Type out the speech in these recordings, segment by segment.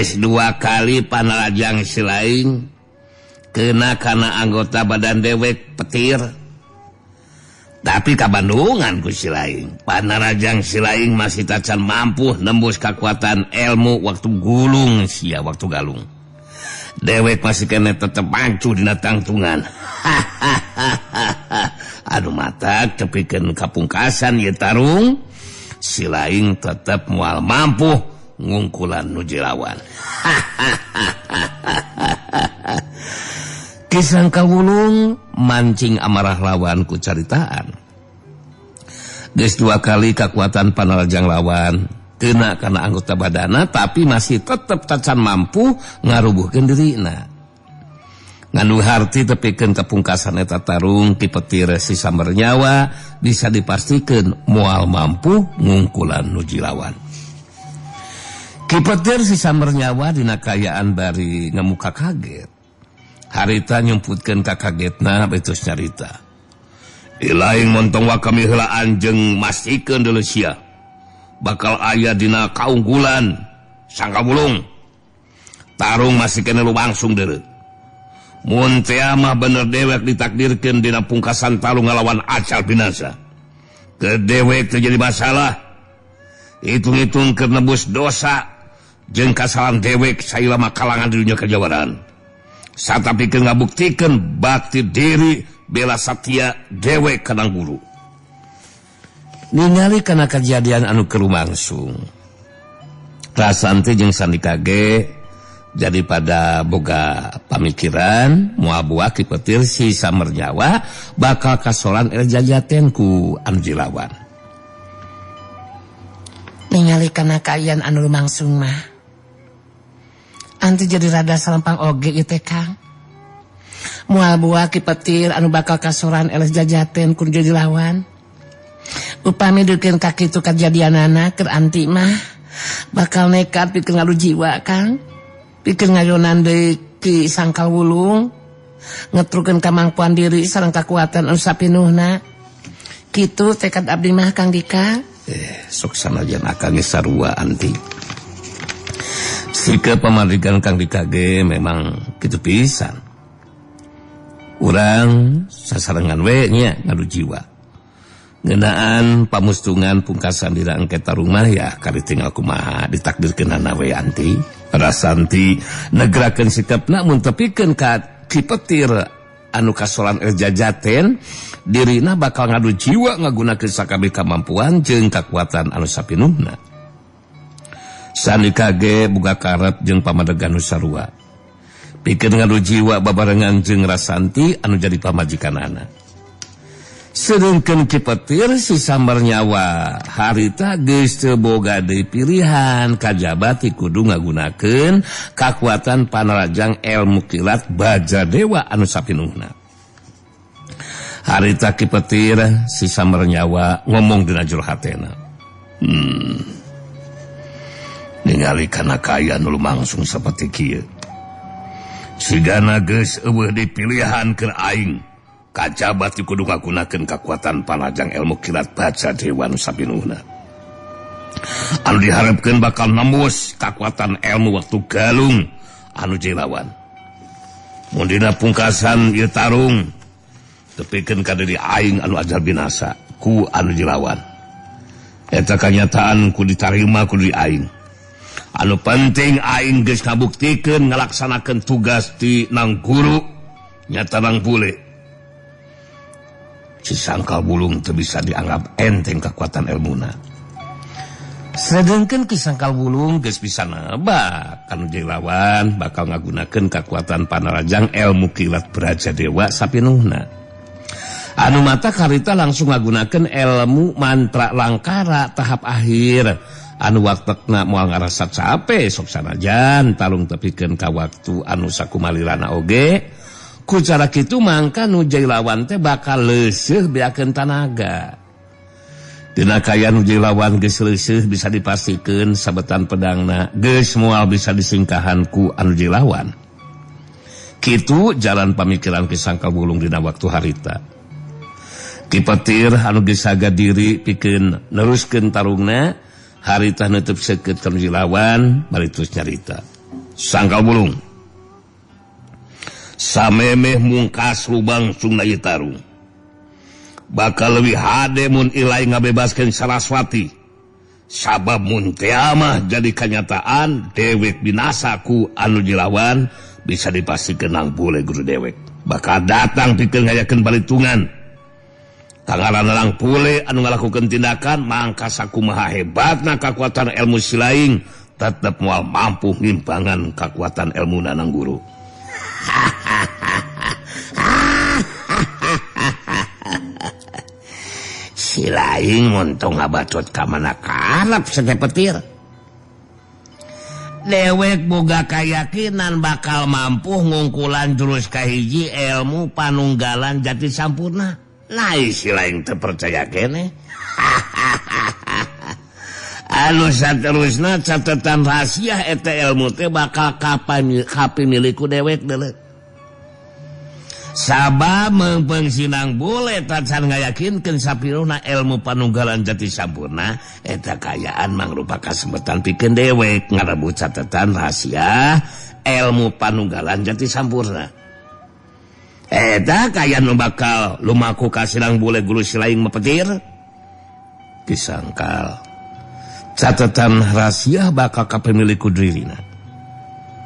Geus dua kali panarajang silaing kena kana anggota badan dewek petir. Tapi kabandungan ku silaing. Panarajang silaing masih tacan mampu nembus kekuatan ilmu waktu gulung sia waktu galung. Dewek masih kena tetep mancu dina tangtungan. Aduh mata tepikeun kapungkasan ieu tarung silaing tetep moal mampu ngungkulan nu jilawan. Ki Sangkal Wulung mancing amarah lawan ku caritaan. Geus dua kali kekuatan panarajang lawan kena kana anggota badana tapi masih tetep tacan mampu ngarubuhkeun dirina. Nganu harti tepikeun kapungkasan eta tarung Ki Petir si Samber Nyawa bisa dipastikeun moal mampu ngungkulan nu jilawan. Ki Petir si Samber Nyawa dina kaayaan bari ngemuka kaget. Harita nyumputkeun ka kagetna betus nyarita. Ilaing montong wa kami heula anjeng mastikeun deuleu sia. Bakal aya dina kaunggulan Sangkal Wulung. Tarung masih kena lumangsung deuleu. Mun teh mah bener dewek ditakdirkeun dina pungkasan tarung ngalawan acal binasa. Ke dewek teu jadi masalah. Hitung-hitung keur nebus dosa jeung kasalahan dewek sailama kalangan di dunia kajawaran. Satapikeun ngabuktikeun bakti diri bela satya dewek kana guru. Ningali kana kejadian anu keur lumangsung. Rasanti jeung Sandika ge jadi pada boga pamikiran moal buah Ki Petir si Samber Nyawa bakal kasolan el jajaten ku anu jilawan. Ningali kana kaayaan anu lumangsung mah anti jadi rada salempang oge ieu teh Kang. Moal buah Ki Petir anu bakal kasoran eles jajaten ku jadi lawan. Upami deukeun ka kitu kajadianana keur anti mah bakal nekat pikeun ngadu jiwa Kang. Pikeun ngayonan deui Ki Sangkal Wulung ngetrukeun kamangpuan diri sareng kakuatan anu sapinuhna. Kitu tekad abdi mah Kang Dika. Sok sanajan akang ge sarua anti. Sikap pamadikan Kang Dika ge memang kitu pisan. Urang sasarengan we nya ngadu jiwa. Ngeunaan pamustungan pungkasan dina engke tarung mah ya kari tinggal kumaha ditakdirkeunana we anti. Rasanti negrakeun sikapna mun tepikeun ka Ki Petir anu kasolan jajaten dirina bakal ngadu jiwa ngagunakeun sakabeh kamampuan jeung kakuatan anu sapinuhna. Sandika ge boga karep jeung pamadegan nu sarua. Pikeun ngadu jiwa babarengan jeung Rasanti anu jadi pamajikanana. Sedengkeun Ki Petir si Samber Nyawa harita geus teu boga deui pilihan kajaba ti kudu ngagunakeun kakuatan panarajang ilmu kilat Baja Dewa anu sapinuhna. Harita Ki Petir si Samber Nyawa ngomong dina jero hatena. Ningali kana kaayaan nu lumangsung saperti kieu. Sigana geus eueuh di pilihan keur aing. Kajaba ti kudu ngagunakeun kakuatan panajang ilmu kilat Baja Dewa nu sapinuhna. Anu diharepkeun bakal nembus kakuatan ilmu waktu galung anu jilawan. Mun dina pungkasan ieu tarung tepikeun ka diri aing anu ajar binasa ku anu jilawan. Eta kanyataan ku ditarima ku diri aing. Anu penting aing geus ngabuktikeun ngalaksanakeun tugas ti nang guru nyata nang bule. Si Sangkal Wulung teu bisa dianggap enteng kekuatan elmuna. Sedengkeun Ki Sangkal Wulung geus bisa nebak kanu lawan bakal ngagunakeun kakuatan panarajang ilmu kilat Braja Dewa sapinuhna. Anu mata karita langsung ngagunakeun ilmu mantra langkara tahap akhir. Anu waktekna moal ngarasa capek sok sanajan talung tepikeun ka waktu anu sakumalirana oge. Ku cara kitu mangka nu jailawan teh bakal leuseuh beakeun tanaga. Dina kaya nu jailawan geus leuseuh bisa dipastikeun sabetan pedangna geus moal bisa disingkahan ku anu jailawan. Kitu jalan pamikiran Ki Sangkal Wulung dina waktu harita. Ki Petir anu geus saga diri pikeun neruskeun tarungna harita neuteub seukeut ka nu jailawan bari terus nyarita. Sangkal Bulung samemeh mungkas lubang sungna ieu tarung bakal leuwih hade mun Ilai ngabebaskeun Saraswati sabab mun teu mah jadi kanyataan dewek binasa ku anu dilawan bisa dipastikeun nang bule guru dewek bakal datang pikeun ngayakeun balitungan tangaran lang pule anu ngalakukeun tindakan mangka sakumaha hebatna kakuatan ilmu silaing tetep moal mampu ngimbangan kakuatan ilmu nanang guru. Silaing montong ngabacot ka mana karep sete petir. Dewek boga kayakinan bakal mampu ngungkulan jurus kahiji ilmu panunggalan jati sampurna. Nah silaing teu percaya kene. Anu saterusna catatan rahasia eta ilmu teh bakal kapimiliku dewek deuleu. Sabab meungpeung sinang bule tacan ngayakinkeun sapiruna ilmu panunggalan jati sampurna eta kayaan mangrupa kasempetan pikeun dewek ngarebut catatan rahasia ilmu panunggalan jati sampurna. Eta kayaan nu bakal lumaku ka sinang bule guru silaing mepetir disangkal catatan rahasia bakal kapimiliku dirina.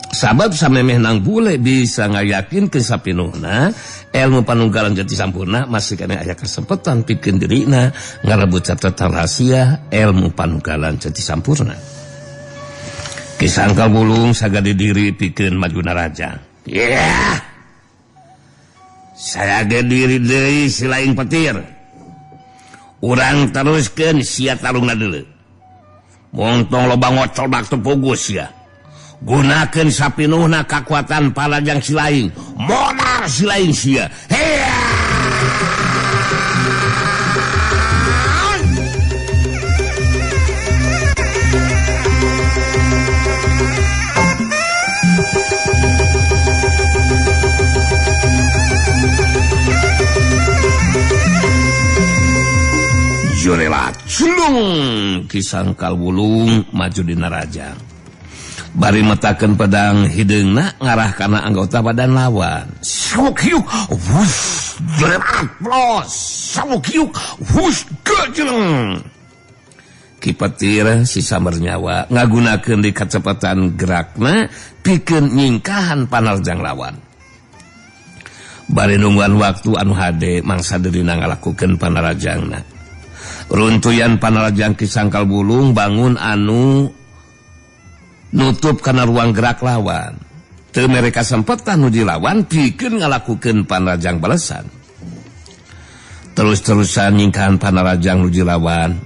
Sabab samemeh nang bule bisa ngayakinkeun sapinuhna ilmu panunggalan jati sampurna masih kena aya kesempatan pikeun dirina ngarebut catatan rahasia ilmu panunggalan jati sampurna. Ki Sangkal Bulung sagadi diri pikeun maju naraja. Yeah. Saya ge diri deui silaing petir. Urang teruskeun sia tarungna deuleu. Montong loba ngocol bak teu pugus sia. Gunakeun sapinuhna kakuatan palajang silaing modar silaing sia. Hea! Jurela culung Ki Sangkal Wulung maju dina rajang. Bari metakeun pedang hideungna ngarah kana anggota badan lawan. Sawuk hiuk, wus, jremat, plos, sawuk hiuk, wus, gejleng. Ki Petir si samber nyawa ngagunakeun di kacepatan gerakna pikeun nyingkahan panarjang lawan. Bari nungguan waktu anu hade mangsa dirina ngalakukeun panarajangna. Runtuyan panarajang Ki Sangkal Bulung bangun anu nutup kana ruang gerak lawan. Teu mere kasempetan nu dilawan pikeun ngalakukeun panarajang balesan. Terus-terusan nyingkahan panarajang nu dilawan,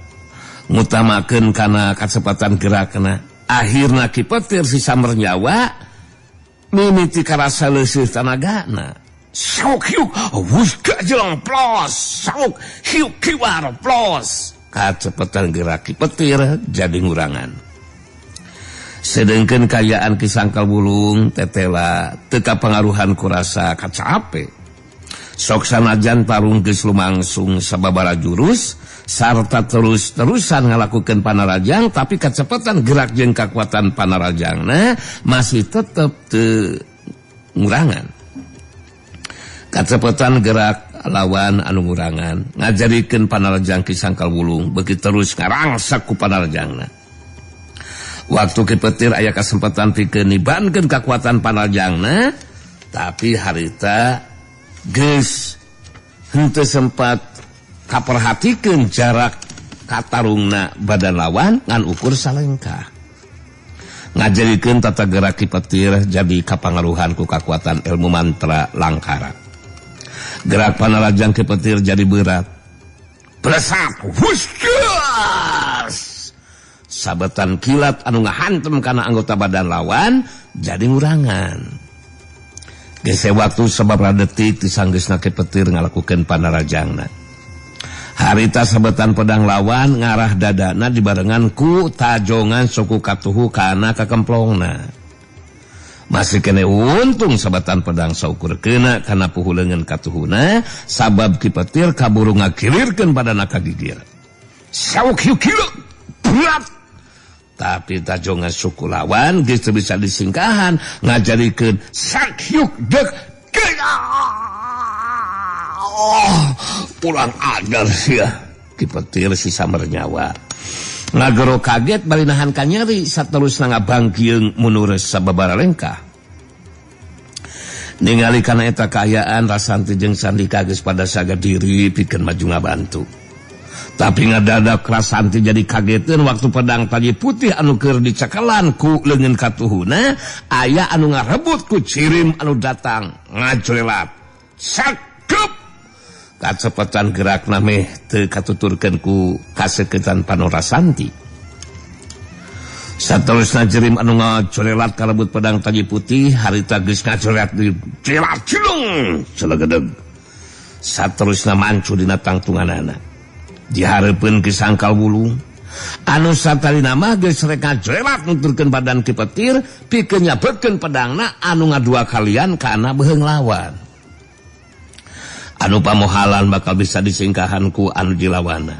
ngutamakeun kana kacepatan gerakna. Akhirna Ki Petir si samber nyawa mimiti karasa leuseuh tanagana. Sauk hiuk, wus gajleng plos, sauk hiuk kiwar plos. Kacepatan gerak Ki Petir jadi ngurangan. Sedengkeun kayaan Ki Sangkal Bulung tetela teu kapangaruhan kurasa kacape. Sok sanajan tarung geus lumangsung sababaraha jurus sarta terus-terusan ngalakukeun panarajang tapi kacepetan gerak jeung kakuatan panarajangna masih tetep teu ngurangan. Kacepetan gerak lawan anu ngurangan ngajarikeun panarajang Ki Sangkal Wulung beuki terus ngarangsak ku panarajangna. Waktu Ki Petir aya kesempatan pikeun nibankeun kakuatan panarjangna, tapi harita geus henteu sempat kaperhatikeun jarak katarungna badan lawan ngan ukur salengkah. Ngajarikeun tata gerak Ki Petir jadi kapangaruhan ku kakuatan ilmu mantra langkara. Gerak panarajang Ki Petir jadi berat. Blesak, huskas. Sabetan kilat anu ngahantem kana anggota badan lawan jadi ngurangan. Gese waktu sababaraha detik disanggeusna Ki Petir ngalakukeun panarajangna. Harita sabetan pedang lawan ngarah dadana dibarengan ku tajongan suku katuhu kana kakemplongna. Masih kene untung sabetan pedang saukur kena kana puhu leungeun katuhuna sabab Ki Petir kaburu ngagilirkeun badana kagigir. Sauk hiuk hiuk berat. Tapi tajongan suku lawan geus teu bisa disingkahan ngajarikeun sakyuk dek oh, pulang agar sia Ki Petir si Samernyawa. Ngagero kaget bari nahan kanyeri saterusna ngabangkieung mundur sababaraha lengkah. Ningali kana eta kaayaan Rasanti jeung Sandika geus pada saga diri pikeun maju ngabantu. Tapi ngadadak Rasanti jadi kageteun waktu pedang taji putih anu keur dicekelan ku leungeun katuhuna aya anu ngarebut ku cirim anu datang ngajolelat. Sakup kacepetan gerakna meh teu katuturkeun ku kaseketan pano Rasanti. Saterusna jerim anu ngajolelat karebut pedang taji putih harita geus ngajolelat di jelat cilung celegedeg. Saterusna mancu dina tangtunganana. Dihareupeun Ki Sangkal Wulung anu satalina mah geus rek ngajolelat nuturkeun badan Ki Petir pikeun nyabetkeun pedangna anu ngadua kalian kana beuheung lawan. Anu pamohalan bakal bisa disingkahan ku anu dilawana.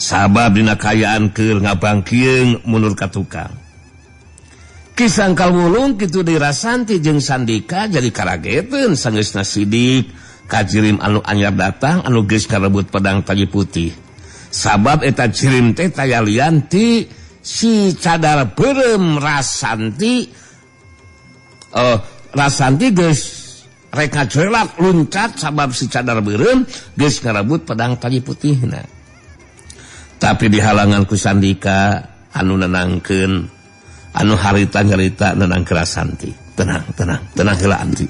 Sabab dina kaayaan keur ngabangkieung mundur ka tukang. Ki Sangkal Wulung kitu deui Rasanti jeung Sandika jadi karageteun sanggeusna sidik ka jirim anu anyar datang anu geus karebut pedang taji putih. Sabab eta jirim teh taya lian ti si cadar beureum Rasanti. Rasanti geus rek ngajolelat luncat sabab si cadar beureum geus ngarebut pedang taji putihna. Tapi dihalangan ku Sandika anu nenangkeun anu harita nyarita nenangkeun Rasanti. Tenang, tenang, tenang heula anti.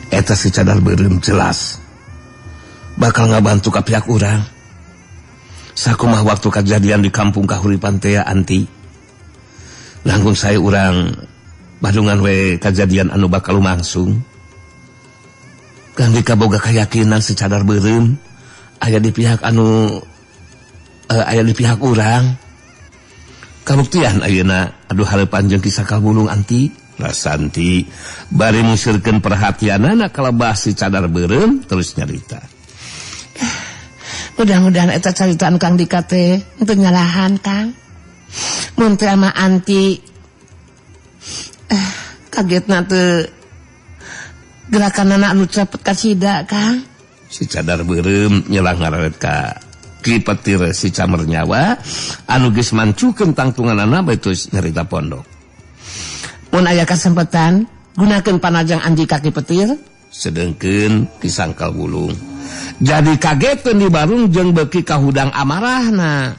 Eta si cadar beureum jelas bakal ngabantu ka pihak urang. Sakumaha waktu kejadian di kampung Kahuripan teh anti. Langkung saya urang badungan we kejadian anu bakal lumangsung. Kang kaboga keyakinan si cadar beureum aya di pihak anu aya di pihak urang. Kabuktian ayeuna aduh hareupan jeung Ki Sangkal Wulung anti. Rasanti bari musirkeun perhatianana kalebah si cadar beureum terus nyarita. Mudah-mudahan eta caritaan Kang Dika teh henteu nyalahan Kang. Mun teh ama anti kagetna teu gerakanana anu cepet kasida Kang. Si cadar beureum nyelah ngararet ka Ki Petir si Camernyawa anu geus mancukeun tangtunganana bae terus nyarita pondok. Mun aya kasempatan gunakeun panajang Andika Ki Petir. Sedengkeun Ki Sangkal Wulung jadi kageteun di barung jeung beuki kahudang amarahna.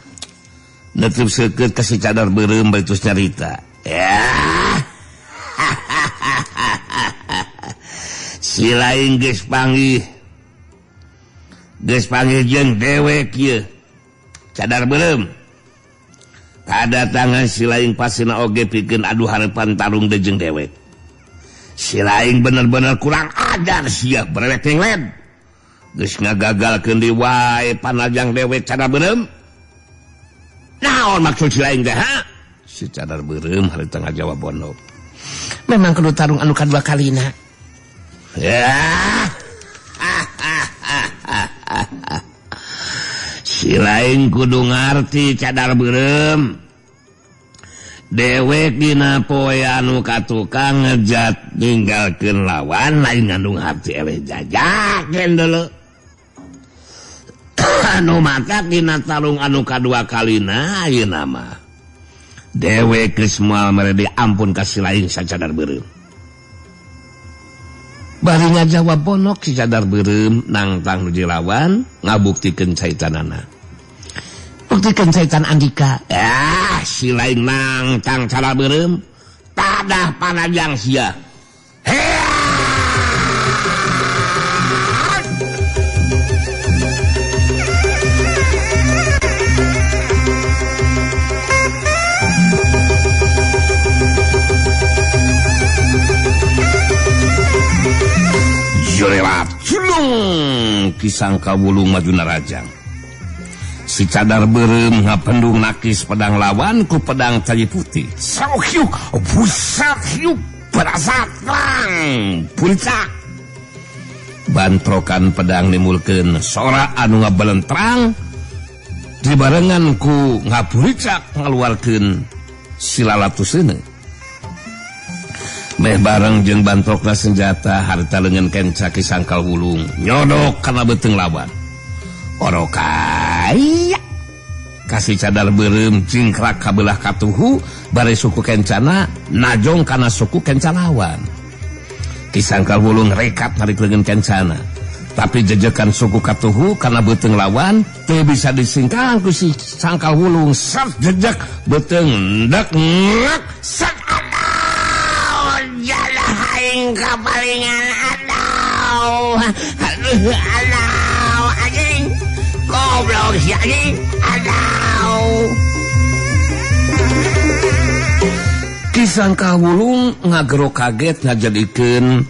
Neutrip seukeut ka si cadar beureum bari terus nyarita. Ya. Si lain geus panggih. Geus panggih jeung dewek ieu. Cadar beureum. Kadatangan si lain pasina oge pikeun adu hareupan tarung deui jeung dewek. Si lain bener-bener kurang ajar sia brewek tenglet. Geus ngagagalkeun deui wae panajang dewek cadar beureum. Naon maksud si lain teh ha? Si cadar beureum harita ngajawab bondo. Memang kudu tarung anu kadua kalina. Ya. Si lain kudu ngarti cadar beureum. Dewek dina poe anu katukang ngejat ninggalkeun lawan lain ngandung hati eleh jajakeun deuleu. Anu matak dina tarung anu kadua kalina ayeuna mah. Dewek geus moal mere diampun ka si lain sacadar beureum. Bari ngajawab bonok si cadar beureum nangtang nu dilawan ngabuktikeun caitanana. Buktikeun caitan Andika. Ah, si lain nangtang cadar beureum tadah panajang sia. Jorelat julung Ki Sangkal Wulung maju narajang. Si cadar beureum ngapendung nakis pedang lawan ku pedang taji putih. Sauhyuk busahyuk berasat lang puncak. Bantrokan pedang nimulkeun sora anu ngabelentrang di Dibarengan ku ngaburicak ngaluarkeun silalatuseuneu. Meh bareng jeung bantrokna senjata harta leungeun kenca Ki Sangkal Wulung nyodok kana beuteung lawan. Orokaya kasih cadar beureum cingkrak kabelah katuhu bare suku kencana najong kana suku kenca lawan. Ki Sangkal Wulung rekat narik leungeun kencana, tapi jejekan suku katuhu kana beuteung lawan teu bisa disingkang ku si Sangkal Wulung. Sat jejek beuteung ndek ngek sak aduh jalah aing kapalingan aduh aduh aduh anjing goblok si anjing aduh. Ki Sangkal Wulung ngagero kaget ngajadikeun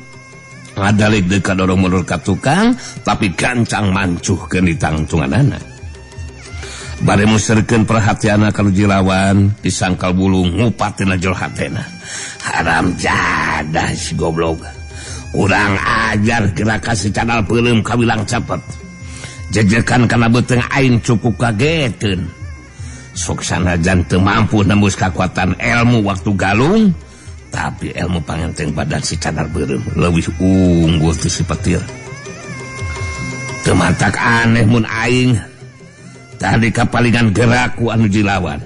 ngadalik deuk kadorong mundur ka tukang, tapi gancang mancuhkeun ditangtunganana. Bari muserkeun perhatianna ka nu jilawan, Ki Sangkal Wulung ngupat tina jero hatena. Haram jadah si goblok. Kurang ajar gerakan si cadal peuleum kawilang cepet. Jejekan kana beuteung aing cukup kageteun. Sok sanajan teu mampu nembus kakuatan ilmu waktu galung, tapi ilmu pangenteng badan si cadar beureum leuwih unggul ti si petir. Teu matak aneh mun aing tadi kapalingan gerak ku anu jilawan.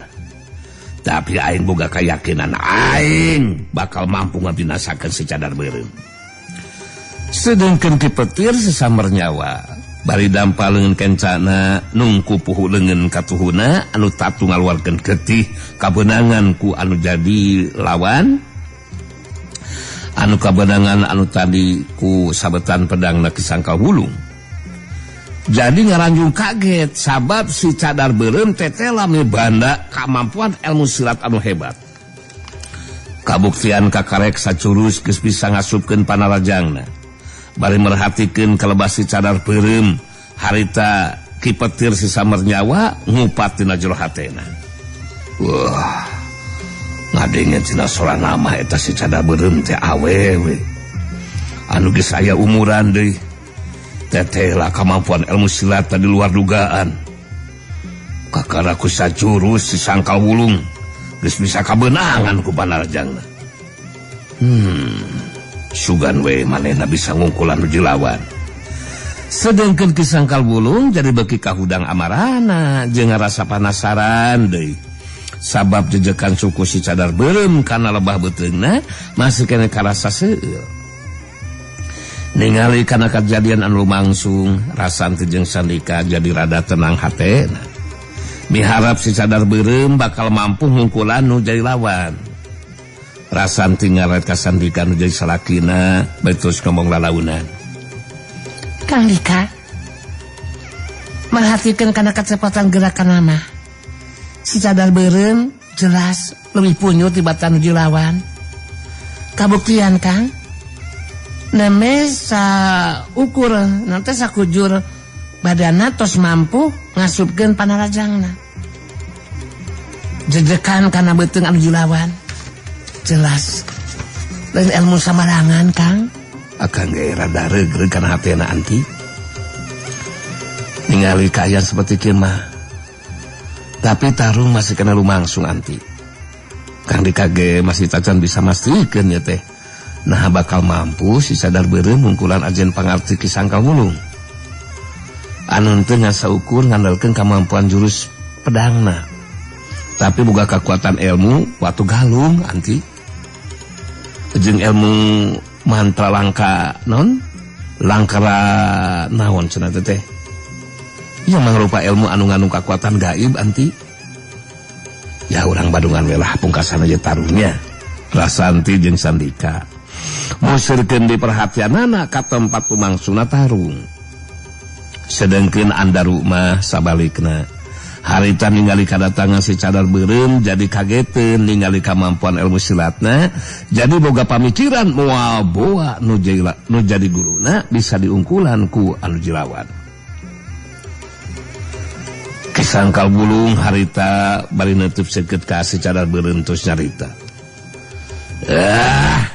Tapi aing boga keyakinan aing bakal mampu ngabinasakeun si cadar beureum. Sedengkeun Ki Petir sesamber nyawa bari dampa leungeun kencana nungku puhu leungeun katuhuna anu tatu ngaluarkeun getih kabeunangan ku anu jadi lawan, anu kabeunangan anu tadi ku sabetan pedangna Ki Sangkal Wulung. Jadi ngaranjung kaget sabab si cadar beureum tetela mibanda kamampuan ilmu silat anu hebat. Kabuktian kakarek sacurus geus bisa ngasupkeun panarajangna. Bari merhatikeun kalebah si cadar beureum harita Ki Petir si samar nyawa ngupat tina jero hatena. Wah, ngadenge tina sorana mah eta si cadar beureum teh awewe. Anu geus aya umuran deui. Tetehlah kemampuan ilmu silat di luar dugaan. Kakara ku sacurus si Sangkal Wulung geus bisa kabeunangan ku panarjangna. Sugan we manehna bisa ngungkulan nu jilawan. Sedengkeun Ki Sangkal Wulung jadi beuki kahudang amarana jeung ngarasa panasaran deui. Sabab jejekan suku si cadar beureum kana lebah beuteungna masih keneh karasa seueur. Ningali kana kajadian anu lumangsung, Rasanti jeung Sandika jadi rada tenang hatena. Miharap si cadar beureum bakal mampu ngungkulan nu jadi lawan. Rasanti ngaret ka Sandika nu jadi salakina, bari terus ngomong lalaunan. Kang Dika, merhatikeun kana kecepatan gerakan mah. Si cadar beureum jelas lebih punyut tibatan nu lawan. Kabuktian Kang, neme saukur nanti sakujur badana tos mampu ngasupkeun panarajangna. Jejekan kana beuteung anu jilawan. Jelas lain ilmu samarangan Kang. Akang ge rada regreg kana hatena anti. Ningali kaayaan seperti kieu mah. Tapi tarung masih kena lumangsung anti. Kang Dika ge masih tacan bisa mastikeun ya teh. Nah bakal mampu si sadar beureum mungkulan ajen pangarti Ki Sangkal Wulung. Anu teu ngasaukur ngandalkeun kamampuan jurus pedangna. Tapi boga kekuatan ilmu watu galung anti. Jeung ilmu mantra langka non langkara naon cenah teh. Ieu mangrupa ilmu anu ngandung kekuatan gaib anti. Ya urang Badungan we lah pungkasan aja taruhnya. Rasanti jeung Sandika museurkeun di perhatianana ka tempat lumangsungna tarung. Sedengkeun Andaru mah sabalikna. Harita ningali kadatangan si cadar beureum jadi kageteun ningali kamampuan ilmu silatna, jadi boga pamikiran moal boa nu jadi guruna bisa diungkulan ku anu jilawan. Ki Sangkal Wulung harita bari neutup seukeut ka si cadar beureum terus nyarita. Ah,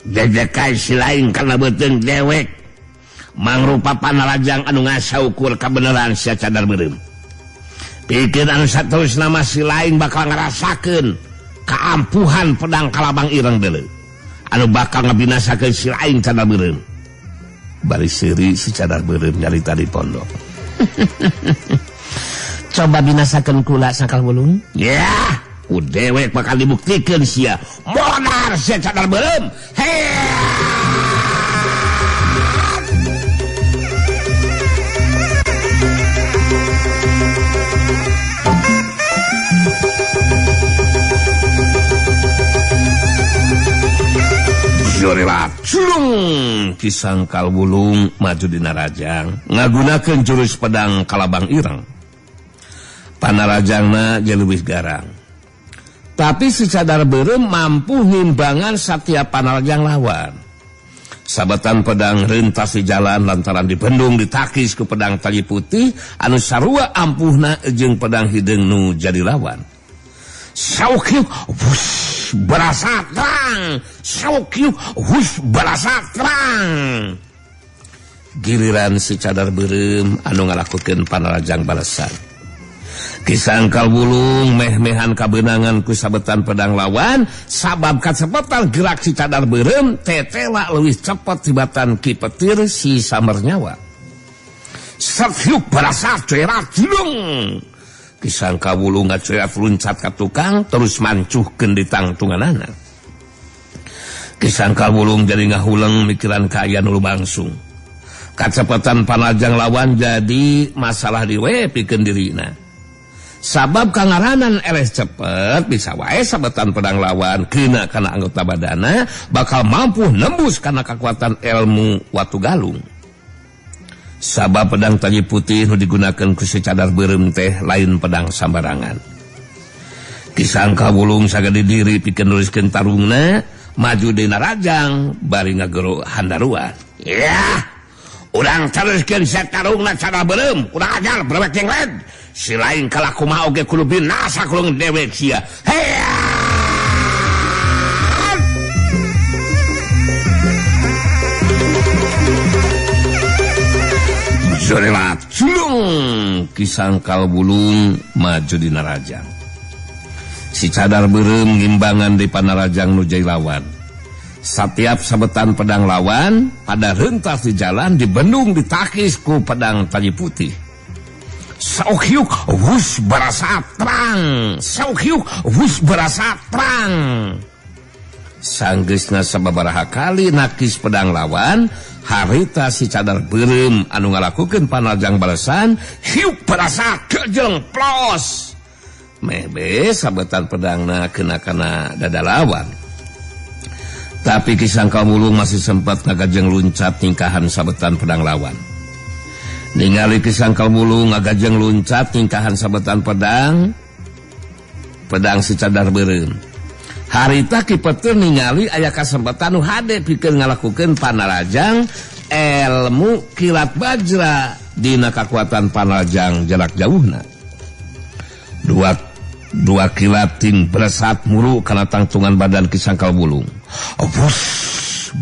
jejekan si lain kana beuteung dewek mangrupa panarajang anu ngasaukur kabeneran si cadar beureum. Pikeun anu saterusna mah si lain bakal ngarasakeun kaampuhan pedang kalabang ireng deuleu. Anu bakal ngabinasakeun si lain cadar beureum. Bari seuri si cadar beureum nyarita di pondok. Coba binasakeun kula Sangkal Wulung. Ya, ku dewek bakal dibuktikeun sia. Modar sia cadar beureum. Culung Ki Sangkal Wulung maju dina rajang ngagunakeun jurus pedang kalabang ireng. Panarajangna jeung leuwih garang. Tapi si cadar beureum mampu ngimbangan satiap panarajang lawan. Sabetan pedang rentas di jalan lantaran dibendung ditakis ku pedang tali putih anu sarua ampuhna jeung pedang hideung nu jadi lawan. Saukieu wus berasa terang, saukieu wus berasa terang. Giliran si cadar beureum anu ngalakukeun panarajang balesan. Ki Sangkal Wulung meh-mehan kabeunangan ku sabetan pedang lawan sabab kacepetan gerak si cadar beureum tetela leuwih cepet tibatan Ki Petir si Samernyawa. Sakieu berasa cerat julung. Ki Sangkal Wulung ngacerat luncat ka tukang terus mancuhkeun di tangtunganana. Ki Sangkal Wulung jadi ngahuleng mikiran kaayaan nu bangsung. Kacepetan panajang lawan jadi masalah diwe pikeun dirina. Sabab kangaranan eleh cepet bisa wae sabetan pedang lawan kena kana anggota badana bakal mampu nembus kana kekuatan ilmu watu galung. Sabab pedang taji putih nu digunakeun ku si cadar beureum teh lain pedang sambarangan. Ki Sangkal Wulung sagede diri pikeun nuliskeun tarungna maju dina rajang bari ngagero handaruan. Yah, urang teruskeun sia tarungna cadar beureum, urang ajar brewek jeung led. Si lain kalah kumaha oge kudu binasa kulung dewek sia. Jorelat julung Ki Sangkal Wulung maju dina rajang. Si cadar beureum ngimbangan di panarajang nu jadi lawan. Satiap sabetan pedang lawan pada rentas di jalan dibendung ditakis ku pedang taji putih. Saukiuk wus berasa terang, saukiuk wus berasa terang. Sanggeusna sababaraha kali nakis pedang lawan, harita si cadar beureum anu ngalakukeun panajang balesan, hiuk berasa kejeng plos. Mebe sabetan pedangna kena kana dada lawan. Tapi Ki Sangkal Wulung masih sempat ngagajeng luncat tingkahan sabetan pedang lawan. Ningali Ki Sangkal Wulung ngagajeng luncat tingkahan sabetan pedang si cadar beureum. Harita Ki Petir ningali aya kasempatan nu hade pikeun ngalakukeun panarajang ilmu kilat bajra dina kakuatan panarajang jarak jauhna. Dua kilat ting beresat muru kana tangtungan badan Ki Sangkal Wulung. Wus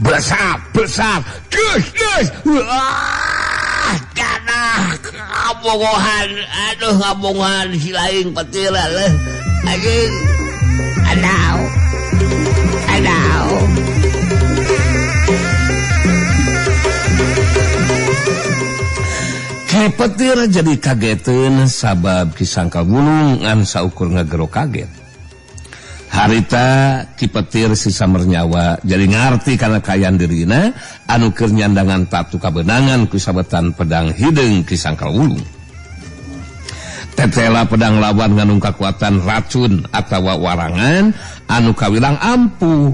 beresat beresat geus geus. Wah, tanah kabongohan, aduh kabongohan si lain petir leuh. Anjing. Adau. Adau. Ki Petir jadi kageteun sabab Ki Sangkal Wulung ngan saukur ngagero kaget. Harita Ki Petir si Samernyawa jadi ngarti kana kaayaan dirina anu keur nyandangan tatu kabeunangan ku sabetan pedang hideung Ki Sangkal Wulung. Tetela pedang lawan nganung kakuatan racun atawa warangan anu kawilang ampuh.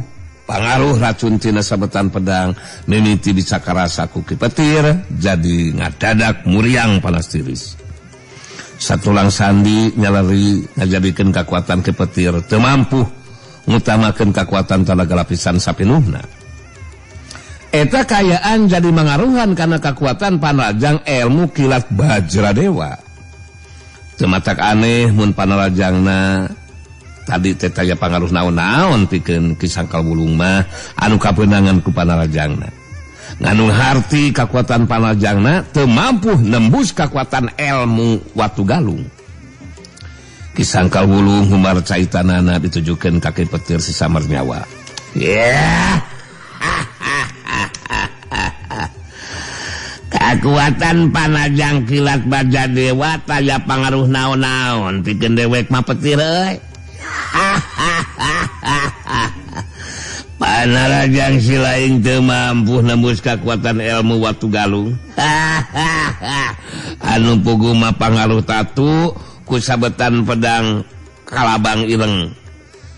Pangaruh racun tina sabetan pedang mimiti bisa karasa ku Ki Petir jadi ngadadak muriang panas tiris. Satulang sandi nyaleri ngajadikeun kakuatan Ki Petir teu mampu ngutamakeun kakuatan tanaga lapisan sapinuhna. Eta kayaan jadi mangaruhan kana kakuatan panrajang ilmu kilat Bajra Dewa. Teu matak aneh mun panrajangna tadi teh taya pangaruh naon-naon pikeun Ki Sangkal Wulung mah anu kabeunangan ku panrajangna. Nganung harti kakuatan panrajangna teu mampu nembus kakuatan ilmu Watu Galung. Ki Sangkal Wulung humar caitanana ditujukeun ka Ki Petir si Samar Nyawa. Yeah. Kakuatan Panajang Kilat Baja Dewa taya pangaruh naon-naon pikeun dewek mah petir euy. Panarajang si laing teu mampu nembus kakuatan ilmu Watu Galung. Anu pugu mah pangaruh tatu ku sabetan pedang Kalabang Ireng.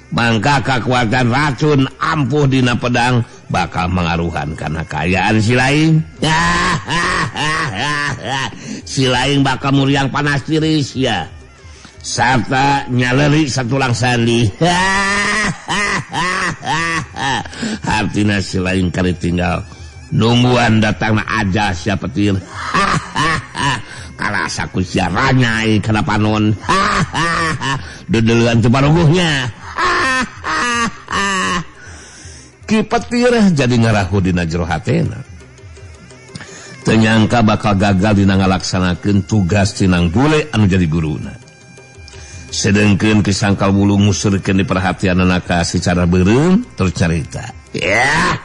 Mangka kakuatan racun ampuh dina pedang bakal mengaruhan karena kaayaan si laing. Si laing bakal muriang panas tiris ya. Sarta nyaleri satulang sandi. Artina si laing kali tinggal nungguan datangna aja sia petir. Karasa ku sia ranyai kana panon. Dedeuleuan teu paruguhnya. Ki Petir jadi ngarahu dina jero hatena. Teu nyangka bakal gagal dina ngalaksanakeun tugas tinang bule anu jadi guruna. Sedengkeun Ki Sangkal Wulung ngusurkeun diperhatianana ka si Cadar Beureum terus carita. Ya.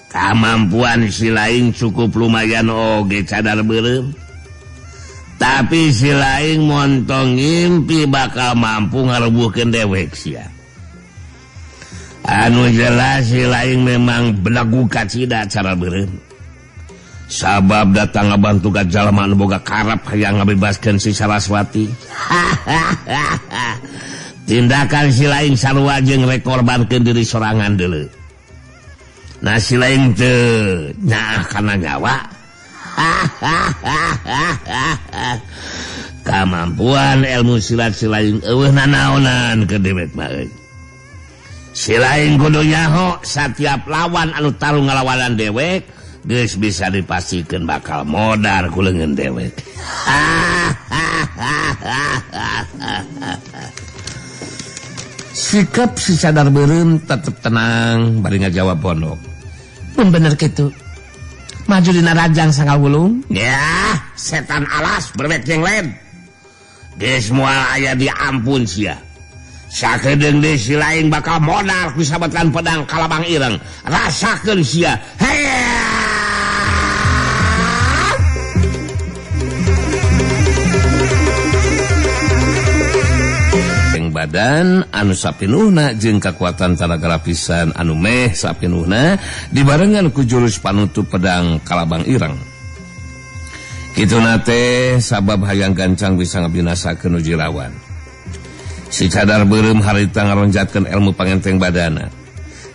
Kamampuan si laing cukup lumayan oge Cadar Beureum. Tapi si laing montong ngimpi bakal mampu ngarebuhkeun dewek sia. Anu jelas si laing memang belagu kacida cara beureum. Sabab datang ngabantu ka jalma anu boga karep hayang ngabebaskeun si Saraswati. Tindakan si laing sarua jeung rek korbankeun diri sorangan deuleu. Nah si laing teu nyaah kana nyawa. Kamampuan ilmu silat si laing eueuh nanaonan ke dewek mah euy. Si laing kudu nyaho satiap lawan anu tarung ngalawanan dewek geus bisa dipastikeun bakal modar ku leungeun dewek. Sikap si Cadar Beureum tetep tenang bari ngajawab pondok. Mun bener kitu. Maju dina rajang Sangkal Wulung. Ya, setan alas berbek jeung lain. Geus moal aya diampun sia. Sakedeung deui si laing bakal modar ku sabetan pedang Kalabang Ireng. Rasakeun sia. Badan anu sapinuhna jeung kakuatan tanaga lapisan anu meh sapinuhna dibarengan ku jurus panutup pedang Kalabang Ireng. Kituna teh sabab hayang gancang bisa ngabinasakeun nu lawan. Si Cadar Beureum harita ngaronjatkeun ilmu pangenteng badana.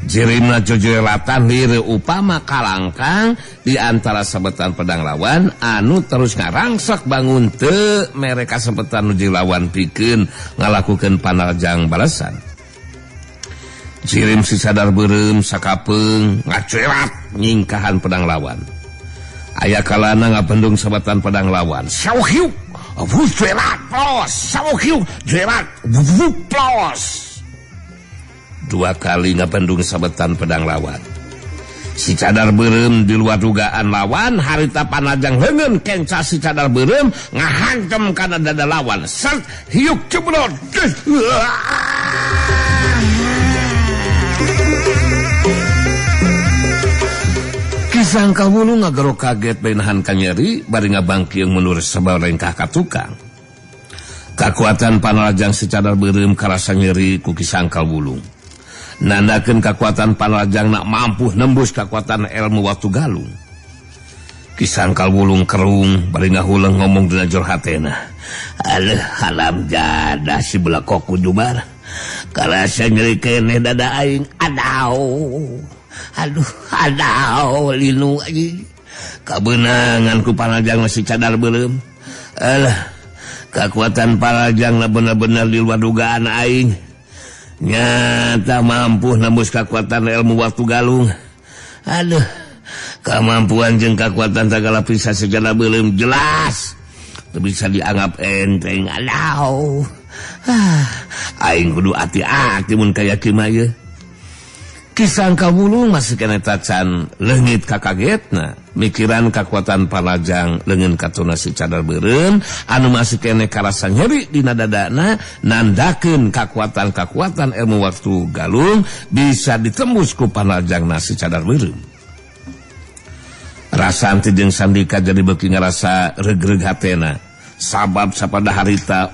Jirimna jojolatan lieur upama kalangkang di antara sabetan pedang lawan anu terus ngarangsak bangun teu mere kasempetan nu lawan pikeun ngalakukeun panarjang balasan. Jirim si Cadar Beureum sakapeung ngacuerat nyingkahan pedang lawan. Aya kalana ngabendung sabetan pedang lawan. Sauhiuk, vucuerat plos, sauhiuk, juerat, plos. Dua kali ngabendung sabetan pedang lawan. Si Cadar Beureum di luar dugaan lawan, harita panajang leungeun kenca si Cadar Beureum ngahantem kana dada lawan. Sert hiuk cebrot. Ki Sangkal Wulung ngagero kaget bari nahan kanyeri bari ngabangkiung mundur sabarengkah ka tukang. Kakuatan panarajang si Cadar Beureum karasa nyeri ku Ki Sangkal Wulung. Nandakeun kakuatan panarajang nak mampu nembus kakuatan ilmu Watu Galung. Ki Sangkal Wulung kerung bari ngahuleng ngomong dina jero hatena. Aleuh halam jadah si belakok ku jubar. Karasa nyeri keneh dada aing. Adau. Aduh, adau linu aing. Kabeunangan ku panarajang si Cadar Beureum. Alah, kakuatan panarajang bener-bener di luar dugaan aing. Nyata mampu nembus kakuatan ilmu Watu Galung. Aduh, kemampuan jeung kakuatan sagala bisa secara beureum jelas. Teu bisa dianggap enteng. Aduh. Aing kudu ati-ati mun kaya kieu mah ieu. Kisangka Wulung masih keneh tacan leungit kakagetna mikiran kakuatan Panrajang leungeun katuna si cadar beureum anu masih keneh karasa nyeri dina dadana nandakeun kakuatan-kakuatan ilmu waktu galung bisa ditembus ku Panrajang si cadar beureum. Rasanti jeung Sandika jadi beuki ngarasa regreg hatena sabab sapada harita